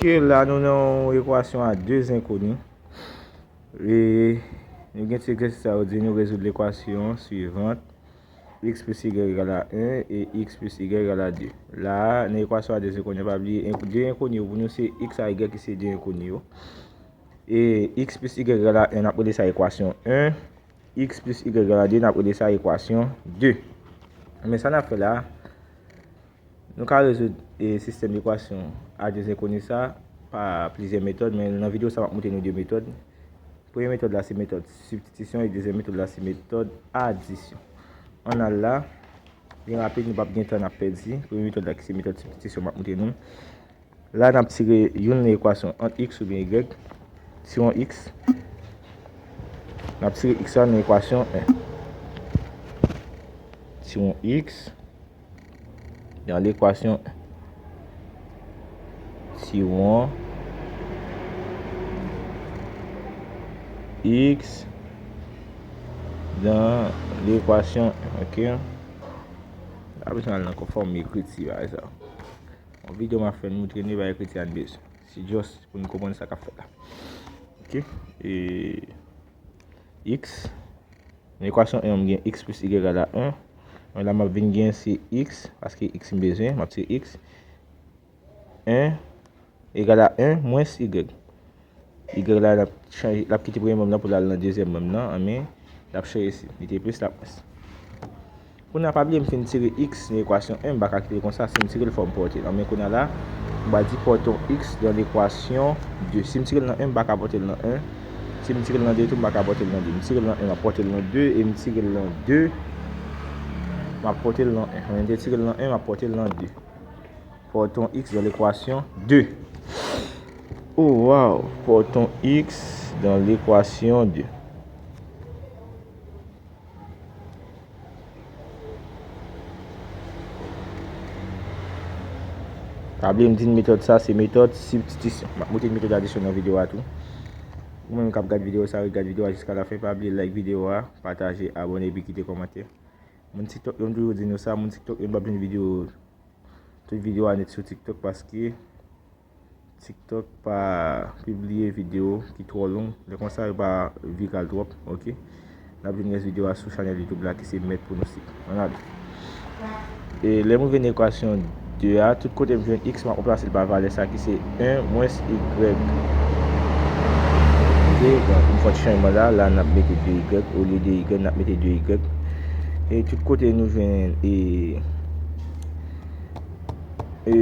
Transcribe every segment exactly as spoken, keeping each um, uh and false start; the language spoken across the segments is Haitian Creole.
Ok, la nou nan yon ekwasyon a de zenkoni. E nou gen ti egzèsis sa yo di nou rezoud lekwasyon swivan. X plis y egal a en e x plis y egal a de. La, nan ekwasyon a de zenkoni, pa bliye, en- de enkoni yo pou nou se x a y ki se de enkoni yo. E x plis y egal a en, n ap rele sa ekwasyon en. X plis y egal a de, n ap rele sa ekwasyon de. Men sa n ap fè la, nou ka rezoud e sistèm ekwasyon a de zenkoni sa pa plizyè metòd, men nan videyo sa m ap montre nou de metòd. Premye metòd la se metòd sibstitisyon e dezyèm metòd la se metòd adisyon. Ann al la, byen rapid, nou p ap gen tan n ap pèdi. Premye metòd la ki se metòd sibstitisyon m ap montre nou. La n ap tire youn nan ekwasyon ant x oubyen y. Tiwon x. N ap tire x la nan ekwasyon en. Tiwon x. Nan lekwasyon tiwon x nan lekwasyon, ok. Pa bezwen al nan konfòm ekriti bagay sa. Yon videyo m ap fè n moutre nou bagay ekriti a n bezwen. Se just pou n konprann sa k ap fèt la. Ok. E x. Nan ekwasyon en an, m gen x plis y egal a en. Men la, m ap vin gen se x, paske x m bezwen, m ap tire x. En egal a en mwens y. Y la, l ap chanje, l ap kite premye manm nan pou l al nan dezyèm manm nan, anben, l ap chanje si. Li te plis, l ap mwens. Kounye a, pa bliye m fin tire x nan ekwasyon en, m pa ka kite l konsa, si m tire l, fò m pòte l. Anben, kounye a la, m pral di pòte yon x nan ekwasyon de. Si m tire l nan en, m pa ka pòte l nan en. Si m tire l nan de tou, m pa ka pòte l nan de. M tire l nan en, m ap pòte l nan de, e m tire l nan de, m ap pòte l nan en. Anben, m te tire l nan en, m ap pòte l nan de. Pòte yon x nan lekwasyon de. Oh, wow! Pòte yon x nan lekwasyon de. Pa bliye m di n metòd sa, se metòd sibstitisyon. M ap montre n metòd adisyon nan videyo a tou. Ou menm k ap gad videyo sa, ret gad videyo a jiska lafen. Pa bliye like videyo a, pataje, abòne, epi kite kòmantè. Moun TikTok yo, m toujou di nou sa, moun TikTok yo, n p ap jwenn videyo, tout videyo a nèt sou TikTok, paske TikTok pa pibliye videyo ki twò long. Lè konsa, yo pa viral twòp, ok? N ap jwenn rès videyo a sou chanèl YouTube la ki se Mèt Pwonostik. Ann ale. E lè m rive nan ekwasyon de a, tout kote m jwenn x, m ap ranplase l pa valè sa ki se en mwens y. Ok, bon, m fè yon ti chanjman la. La, n ap mete de y. Olye de y, n ap mete de y. E tout kote nou jwenn, e, e,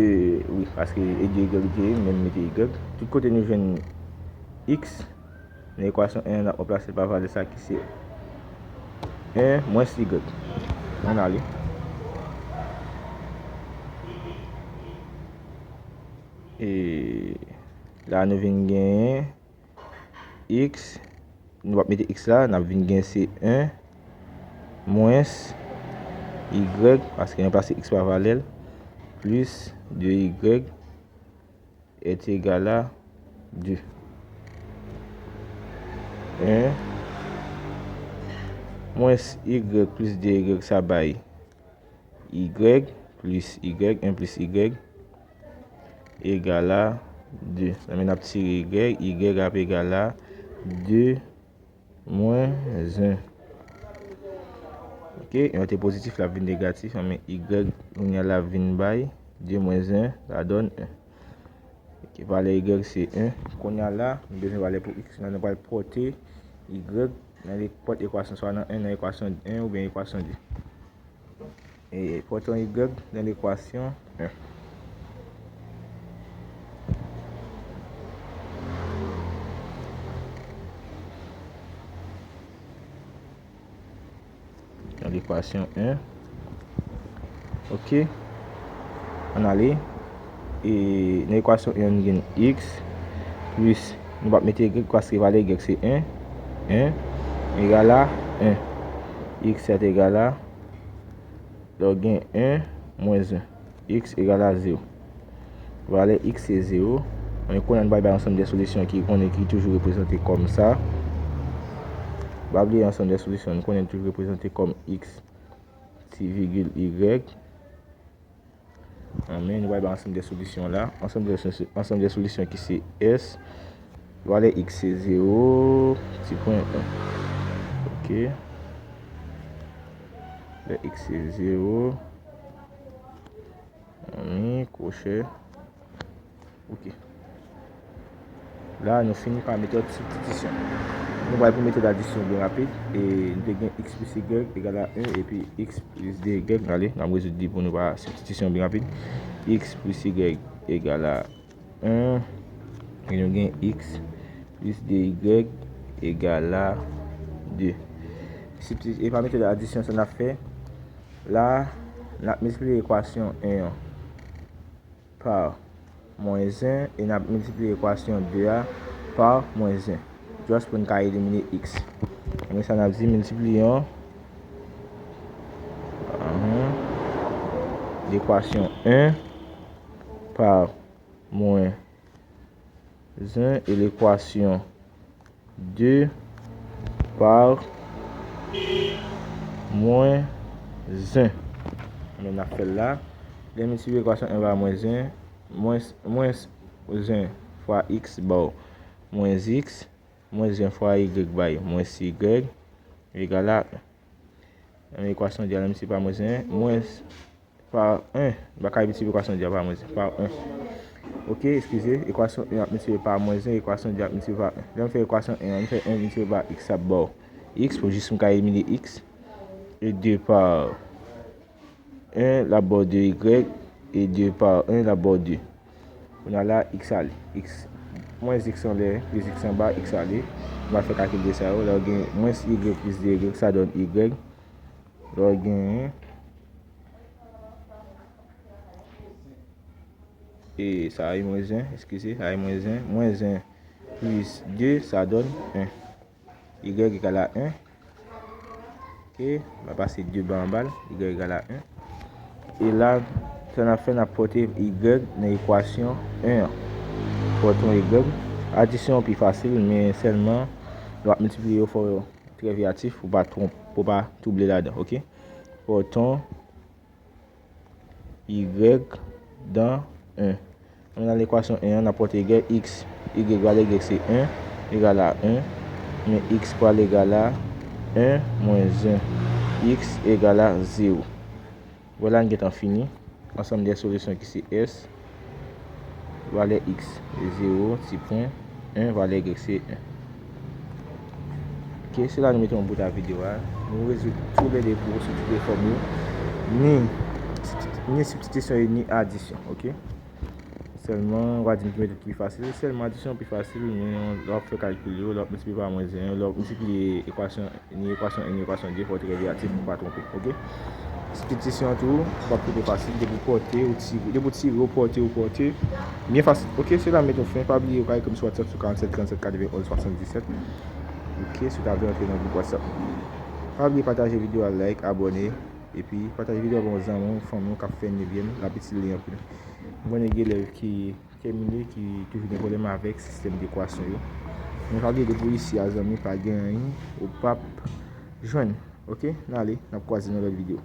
wi, paske e de y li te ye, men m mete y. Tout kote nou jwenn x, nan ekwasyon en an, n ap ranplase l pa valè sa ki se en mwens y. Ann ale. E la, nou vin genyen x, nou p ap mete x la, n ap vin gen se en mwens y, paske n ranplase x pa valè l, plis de y est égal à deux. En mwens y plis de y, sa bay y plis y, en plis y, egal a de. Sa vle di n ap tire y, y ap egal a de mwens en. Ok, yon te pozitif, l ap vin negatif, men y kounye a l ap vin bay de mwens en, sa donn en. Ok, valè y se en. Kounye a la, nou bezwen valè pou x la, nou pral pòte y nan nenpòt ekwasyon, swa nan en, nan ekwasyon en oubyen ekwasyon de. E pòte yon y nan lekwasyon en. Nan lekwasyon en. Ok. Ann ale. E nan ekwasyon en, nou gen x plis, nou p ap mete y paske valè y se en. En egal a en. X est égal à, lè w gen en mwens en, x egal a zewo. Valè x se zewo. Men kounye a nou pral bay ansanm de solisyon ki konnen ki toujou reprezante kòm sa. Pa bliye ansanm de solisyon nou konnen toujou reprezante kòm x, ti vigil y. Anben, nou pral bay ansanm de solisyon la. Ansanm de, ansanm de solisyon ki se S. Valè x se zewo, ti pwen en. Ok. Valè x se zewo. Anben, kwochè. Ok. La, nou fini pa metòd sibstitisyon. Nou pral pou metòd adisyon byen rapid. E nou te gen x plis y egal a en epi x plis de y. Ale, n ap rezoud li pou nou pa sibstitisyon byen rapid. X plis y egal a en. E nou gen x plis de y egal a de. Sibsti-, e pa metòd adisyon, sa n ap fè, la, n ap miltipliye ekwasyon en an pa mwens en e n ap miltipliye ekwasyon de a pa mwens en. Just pou n ka elimine x. Apre sa, n ap di miltipliyon, mhm, lekwasyon en pa mwens en e lekwasyon de pa mwens en. Men n ap fè l la. Lè miltipliye ekwasyon en pa mwens en, mwens, mwens en fwa x ba w mwens x, mwens en fwa y bay mwens y egal a, nan ekwasyon de a, menm si pa mwens en, mwens pa en. M pa ka miltipliye ekwasyon de a pa mwens en, pa en. Ok, eskize, ekwasyon en ap miltipliye pa mwens en, ekwasyon de a ap miltipliye pa en. Lè m fè ekwasyon en an, m fè en miltipliye pa x, sa ap ba w x, pou jis m ka elimine x. E de pa en, l ap ba w de y, e de pa en, l ap ba w de. Kounye a la, x ale. X, mwens x anlè, plis x anba, x ale. M ap fè kalkil de sa yo. Lè w gen mwens y plis de y, sa donn y. Lè w gen, e sa a e mwens en, eskize, sa a e mwens en. Mwens en plis de, sa donn en. Y egal a en. Ok, m ap pase de ba anba l, y egal a en. E la, sa n ap fè, n ap pote y nan ekwasyon en an. Pote yon y. Adisyon an pi fasil, men sèlman, lè w ap miltipliye yo, fò w trè veyatif pou pa twonp-, pou pa twouble ladan, ok? Pote yon y dan en. Ann al ekwasyon en an, n ap pote y, x, y, valè y se en, egal a en, men x pral egal a en mwens en, x egal a zewo. Vwala, n gentan fini. Ansanm de solisyon ki se S, valè x, zewo, ti pwen, en, valè y se en. Ok, se la nou mete yon bout a videyo a. Nou rezoud toulede pou sou tout de fòm yo. Ni, ni sibstitisyon yo, ni adisyon, ok? Sèlman, w a di m ki metòd ki pi fasil. Sèlman, adisyon pi fasil, men lè w ap fè kalkil yo, lè w ap miltipliye pa mwens en, lè w ap miltipliye ekwasyon, ni ekwasyon en, ni ekwasyon de, fò w trè veyatif pou w pa twonpe, ok? Sibstitisyon tou, w ap twouve fasil, depi w pote, ou tire, depi w tire, ou pote, ou pote. Byen fasil. Ok, se la m met yon fen. Pa bliye, ou ka ekri m sou WhatsApp sou karannsenk trannsèt katreven onz swasanndisèt. Ok, si w ta vle antre nan gwoup WhatsApp. Pa bliye pataje videyo a, like, abòne, epi pataje videyo a ba yon zanmi w, fanmi w k ap fè ni byen, l ap itil li anpil. M konnen gen elèv ki tèmine, ki toujou gen pwoblèm avèk sistèm de ekwasyon yo. Men pa bliye, depi w isi a, zanmi, pa gen anyen ou p ap jwenn. Ok, n ale, n ap kwaze nan lòt videyo.